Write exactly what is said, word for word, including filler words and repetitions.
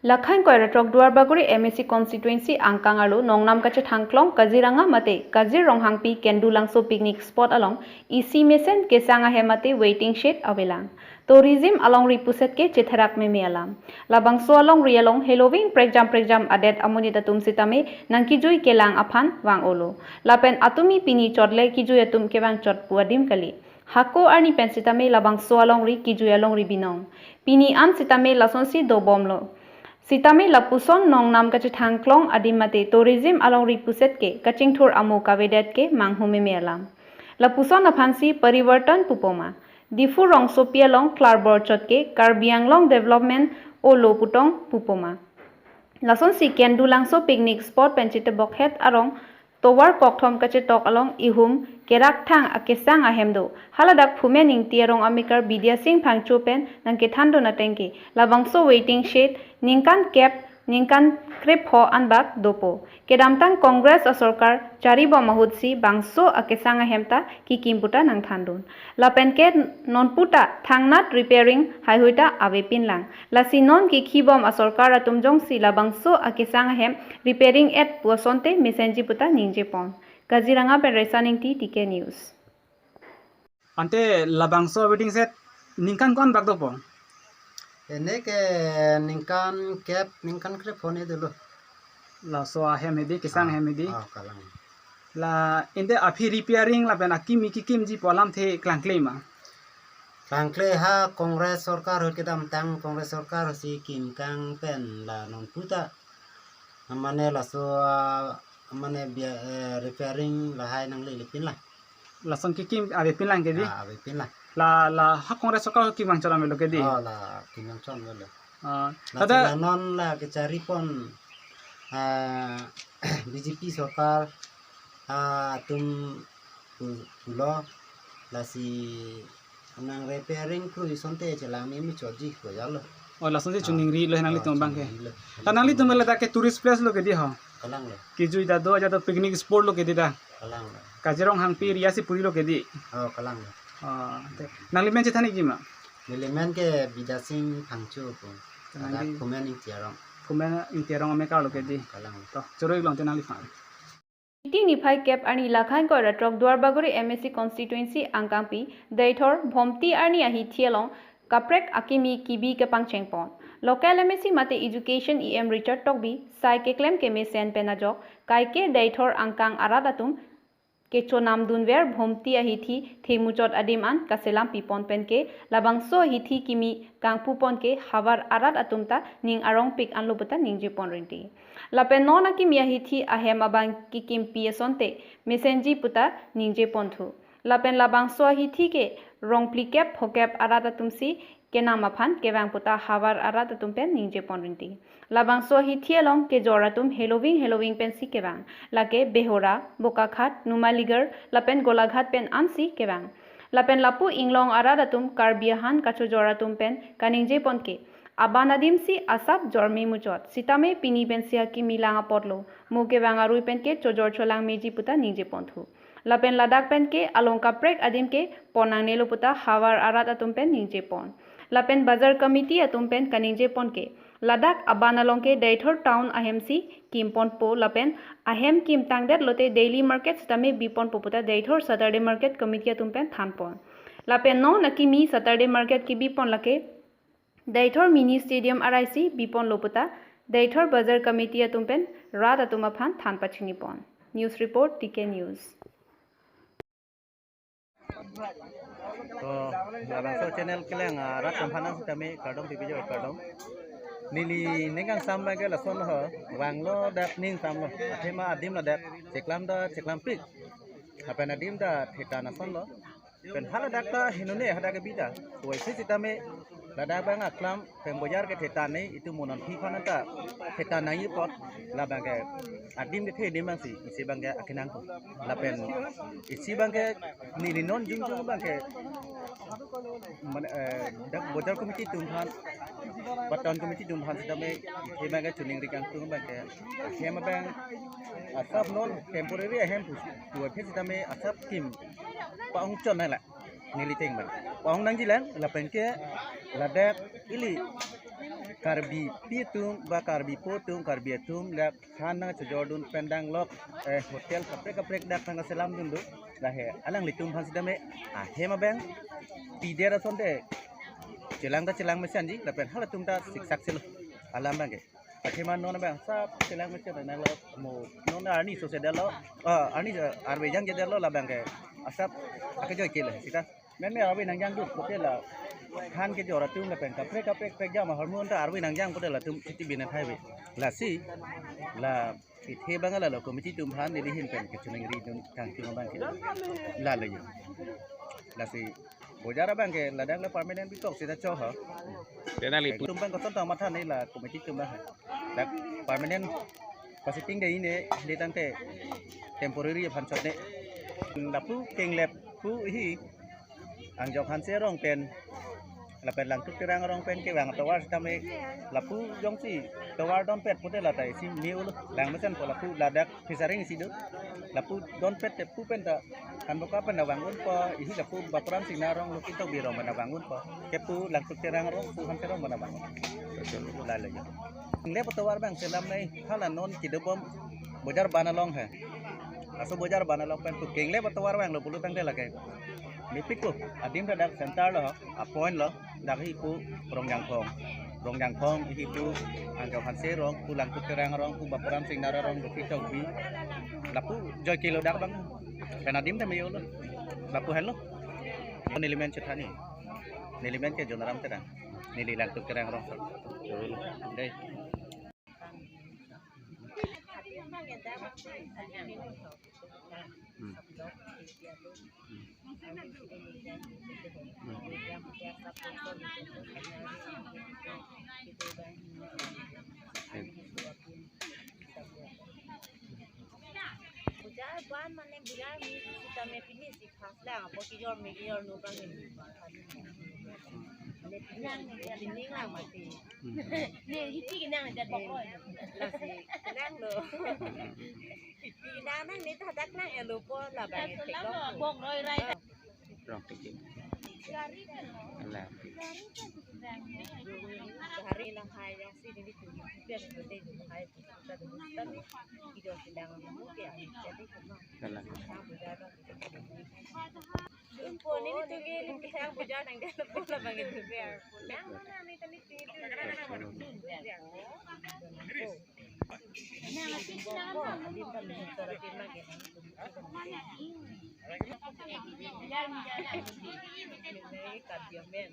Lakhain koi ra throk Duarbagori M A C constituency angkang arlo Nongnam kachethang klong Kaziranga mate Kazir Ronghangpi Kendulangso picnic spot along isi mesen kesang ahem mate waiting shed avelang. Tourism alongri puset ke chetherak meme alam. Labangso alongri along heloving prekjam prekjam adet amonit atum sitame nangkijui kelang aphan vang-olo. Lapen atumi pini chotle kijui atum kevang chot pu adim kali. Hako arni pen sitame labangso alongri kijui alongri binong. Pini an sitame lasonsi dobomlo. Sitame lapuson Nongnam kachethang klong adim mate tourism alongri puset ke kachingthur amo kavedet ke manghu meme alam. Lapuson aphansi parivartan pupoma. Diphu rongsopi along klarbor chot ke Karbi Anglong development olo putong pupoma. Lasonsi Kendulangso picnic spot pen chetebok het arong tovar kokthom kachetok along ihum kerak thang akesang ahem do. Haladak Phumen Ingti arong amekar Bidya Sing Phangcho pen nangkethandun ateng ke labangso waiting shed ningkan kep ningkan krepho anbak dopo. Kedamtang Congress asorkar charibom ahutsi bangso akesang ahem ta kikim puta nangthandun. Lapen ke nonputa thangnat repairing haihui ta avepinlang. Lasi non kikhibom asorkar atum jongsi labangso akesang ahem repairing et pu asonte mesenji puta ningjepon. Kaziranga pen Resan Ingti, T K News. Ante labangso wedding set ningkan ko-an bak dopo? Ene ke ningkan kep, ningkan krepho ne dolo. Laso ahem hedi, kesang Ah, ahem hedi. Ah, kalang. La ante aphi repairing lapen akimi kikimji pu alamthe klangkle ma? Klangkle ha Congress sorkar ahut kedamtang Congress sorkar si kimkang pen la nonputa. Mane laso, ah, mane bia, eh, repairing lahai nanglelepin la. Lason kikim avepinlang ke di? Ah, avepinlang. La, la ha Congress sorkar kimkang chot amelo ke di? Oh, la kimkang chot amelo. Ah, laso tata la non la kecharipon, ah, B J P sorkar, ah, atum pu-, pulo lasi nang repairing krui asonte chelang meme chotji ko jalo. Oh, lasonsi Ah. choningri lo nanglitum Ah, abang ke. choningri lo. La nanglitum ladak ke tourist place lo ke di ho? Kalang lo. Kijui ta do, aja do picnic spot lo ke di ta. Kalang lo. Kazir Ronghangpi area si puri lo ke di. Oh, kalang lo. Oh, te. Nangli men chethan ikji ma? Neli men ke Bidya Sing Phangcho ko. Nangli Ada Phumen Ingti arong. Phumen Ingti arong amekar lo ke di. Kalang lo. To, choro-ik long te nangliphan. Ingti niphai kep arni Lakhain koi ra throk Duarbagori M A C constituency angkangpi Deithor Bhomti arni ahithi along kaprek akimi kibi kepangchengpon. Local M A C mate Education E M Richard Tokbi sai keklem kemesen pen ajok kaike Deithor angkang arat atum kechonamdunver Bhomti ahithi themuchot adim an kaselam pipon pen ke labangso ahithi kimi kangpupon ke havar arat atum ta ning arongpik anlo puta ningjepon rinti. Lapen non akimi ahithi ahem abang kikimpi asonte mesenji puta ningjeponthu. Lapen labangso ahithi ke rongphlikep phokep arat atumsi kenam aphan kevang puta havar arat atum pen ningjepon rinti. Labangso ahithi along kejor atum heloving heloving pensi kevang. Lake Behora, Bokakhat, Numaligarh, lapen Golaghat pen ansi kevang. Lapen lapu inglong arat atum Karbi ahan kachojor atum pen kaningjepon ke aban adimsi asap jorme muchot. Sitame pini pensi akimi lang apotlo. Mo kevang arui pen ke chojor cholang meji puta ningjeponthu. Lapen ladak pen ke along kaprek adim ke pon nangnelo puta havar arat atum pen ningjepon. Lapen bazar committee atum pen kaningjepon ke ladak aban along ke Deithor town ahemsi kimponpo lapen ahem kimtangdet lote daily market sitame biponpo puta Deithor Saturday market committee atum pen thanpon. Lapen non akimi Saturday market kibipon lake Deithor mini stadium araisi biponlo puta Deithor bazar committee atum pen rat atum aphan than pachinipon. News report, T K News. To, labangso channel kelang, ah, rat kamphan sitame kardom pipijo kardom. Neli ningkangsam abang ke lason ho, vanglo dak ningsamlo. Athema adim ladak, cheklam ta cheklampik. Lapen adim ta thetan asonlo. Pen haladak ta hinone hadak ke bida. Koi si sitame ladak abang aklam pen bojar ke thetan ne itum mo non phi phan ta thetan nangji apot labang ke adim kethe adim abangsi isi abang ke akenangpo. Lapen isi abang ke neli non jingjung abang ke mane, eh, dak bojar committee atum aphan, ba town committee atum aphan sitame isi abang ke choningri kangtung abang ke ahem abang asap non temporary ahem pusi tua phe sitame asap kim pa-ong chon nanglang. Neli ting abang pa-ong nangjilang lapen ke ladak ili Karbipi atum, ba Karbipo atum, Karbi atum, dak than nangchojordun pen danglok, eh, hotel kaprek kaprek dak nangselamdun do. Lahei alanglitum aphan sitame ahem abang pidet asonte chelang ta chelang mesenji, lapen halatum ta siksak selo alam abangke. Athema non abang sap chelang mesen nanglo mo non arni sose detlo, ah, arni, eh, arve jangje detlo labangke asap akejoi kele sita. Meme arve nangjang dut kote la than kejor atum lapen kaprek kaprek prekjam ahormu ta arve nangjang kote latum siti bina thaive. Lasi la kethe abang lalo committee atum aphan neli ahin pen kachiningridun kangtung abangke. Lalo yo. Lasi bojar abangke ladak la permanent bitok sita cho ha. Dena li. Atum abang koson tang matha ne la committee atum abang. Dak permanent pasitting de ine de tangte temporary aphan chot ne. Lapu kenglep pu hi Angjong Hanse arong pen lapen Langtuk Terang arong pen kevang atovar sitame lapu jongsi tovar donpet pute lata isi miulo lang mesenpo lapu ladak Phesaring isi do. Lapu donpet te pu pen ta Hanboka pen ta vang unpo, isi lapu Bapuram Singnar arong Luki Tokbi arong pen ta vang unpo. Kepu Langtuk Terang arong pu Hanse arong pen ta vang un. Lalo yo. Kenglep atovar abang selam nai hala non kedobom bojar ban along he. Laso bojar ban along pen pu kenglep atovar abang lo pulo tangte lake. Mepik ko adim ta dak center lo, a point lo, dak hi pu Rongjangphong. Rongjangphong hi pu Angjong Hanse arong, pu Langtuk Terang arong, pu Bapuram Singnar arong, Luki Tokbi. Lapu joi kelo dak abang. Pen adim ta meyolo. Lapu henlo. Neli men chethan ni. Neli men ke Jonaram Terang. Neli Langtuk Terang arong. Dei. Hmm. Hmm. Hmm. Bojar ban mane bojar me sitame pini si khas lang, apo kejor me kejor no bang ini. Ne pini, pini lang mati. Hmm. Ne hiti kenang dia bok oi. Lasi kenang lo. Hiti kenang nang ne thadak nang elo po labang tek lo. Bok roi rai. Rong kejim. Alah. Hari lang hai yang si ini tu. Biar seperti itu hai kita dulu. Tapi video sedang mau ya. Jadi cuma. Alah. Sang bojar. Impon ini tuh gini, kita yang bojar nang dia lepas lah bang itu biar. Nang mana nih tadi itu? Ini kadiamen.